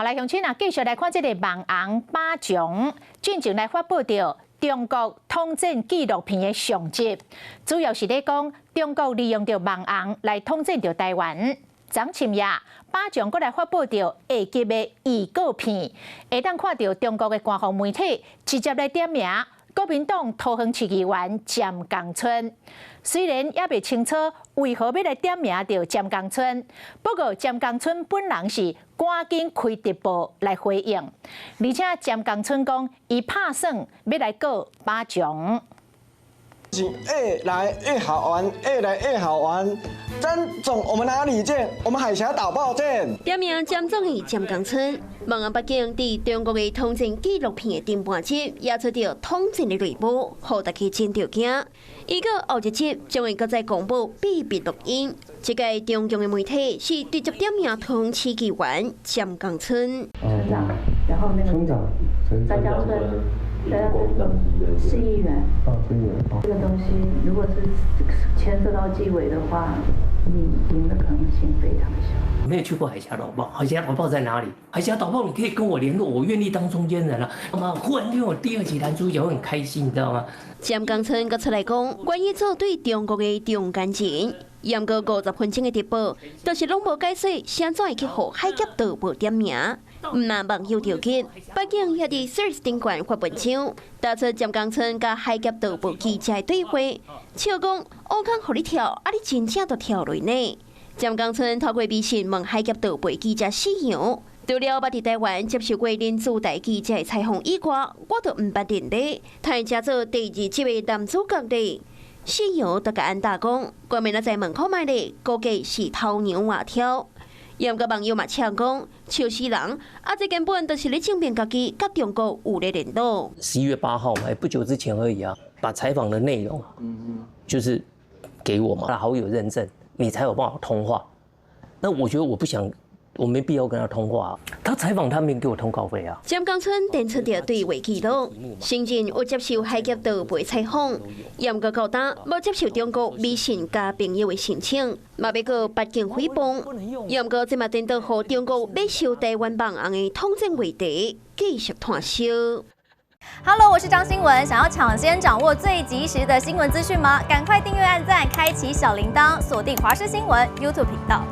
來鄉親啊，繼續來看這个網紅馬強，進前來發布著中國統戰紀錄片的上集，主要是咧講中國利用著網紅來統戰著台灣。昨深夜，馬強閣來發布著下集的預告片，會當看著中國的官方媒體直接來點名國民黨桃園市議員詹江村。雖然猶未清楚為何欲來點名著詹江村，不過詹江村本人是趕緊開直播來回應，而且詹江村講伊拍算欲來告馬強。是越來越好玩，越來越好玩。詹總，我們哪裡見？我們海峽導報見。點名詹總的詹江村，網紅北京佇中國的統戰紀錄片的頂半集，也出著統戰的內幕，予大家真著驚。預告後一集將會閣再公布秘密錄音。這屆中共的媒體是直接點名桃園市議員詹江村。村長，然後那個村長，詹江村。市議員，哦，市議員，這個東西如果是牽涉到紀委的話，你贏的可能性非常小。沒有去過海峽導報，海峽導報在哪裡？海峽導報你可以跟我聯絡，我願意當中間人啊。媽，忽然間我第二集男主角，我很開心，你知道嗎？詹江村閣出來講，願意做對中國的中間人。毋過50分鐘的直播，就是攏無解釋，啥怎會去予海峽導報點名？毋但網友著急，北京也佇 Threads 頂懸發文章，打出詹江村佮海峽導報記者的對話，笑講烏空予你跳，啊你真正就跳落呢？詹江村透過微信問海峽導報記者死楊，除了捌佇台灣接受過恁駐台記者採訪以外，我就毋捌認得，他會成做第二集的男主角咧。死楊就共𪜶答講，關面仔再問看覓咧，估計是頭娘外挑。毋過網友嘛嗆講，笑死人！啊，這根本就是咧證明家己佮中國有咧聯絡。11月8號嘛，不久之前而已啊，把採訪的內容，就是給我嘛，好友認證，你才有辦法通話。那我覺得我不想，我沒必要跟他通話。他採訪他沒給我通告費啊。詹江村傳出著對話記錄，承認有接受海峽導報採訪，毋過到今無接受中國微信加朋友的申請，嘛欲告北京誹謗。毋過這嘛顛倒予中國欲收台灣網紅的統戰話題繼續炭燒。 Hello，我是張新文，想要搶先掌握最及時的新聞資訊嗎？趕快訂閱、按讚、開啟小鈴鐺，鎖定華視新聞 YouTube 頻道。